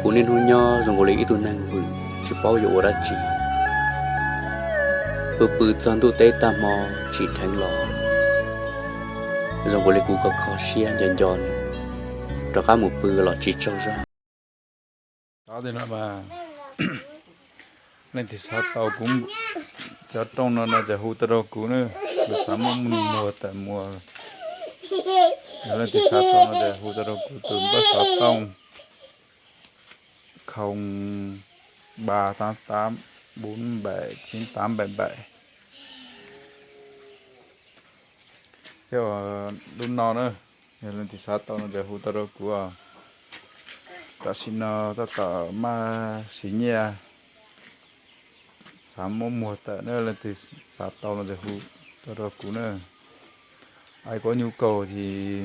Kuv niaj hnub nyob zoo nkaus li ib tug neeg vwm tsis paub yuav ua dab tsi, pw pw txog ntuj teb tag hmo tsim dheev los zoo nkaus li kuv kho kho siab nco nco nws, rov qab mus pw los tsis tsaug zog. Leej twg xav tau kuv, cov rooj no no ces hu tau rau kuv na, kuv xav muab muag tawm muag. Yog leej twg xav tau no ces hu tau rau kuv tus npawb xov tooj không ba tám tám bốn bảy chín tám bảy bảy. Thiab lub no na, yog leej twg xav tau no ces hu tau rau kuv. Tam sim no tab tom maj siv nyiaj, xav muab muag tawm na, leej twg xav tau no ces hu tau rau kuv na. Ai có nhu cầu thì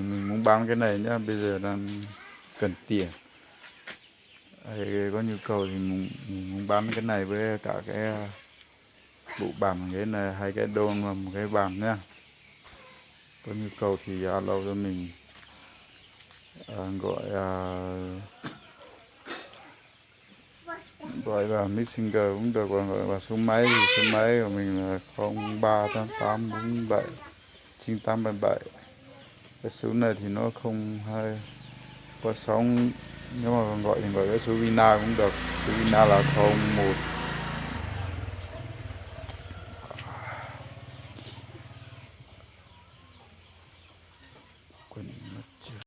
mình muốn bán cái này nhá, bây giờ đang cần tiền. Ai có nhu cầu thì mình, mình muốn bán cái này với cả cái bộ bàn ghế này, hai cái đôn và một cái bàn nhá. Có nhu cầu thì alo cho mình. Ờ, gọi, ờ, gọi vào Messenger cũng được, hoặc gọi vào số máy thì số máy của mình là không ba tám tám bốn bảy chín tám bảy bảy. Cái số này thì nó không hay có sóng, nếu mà gọi thì gọi cái số Vina cũng được. Số Vina là không một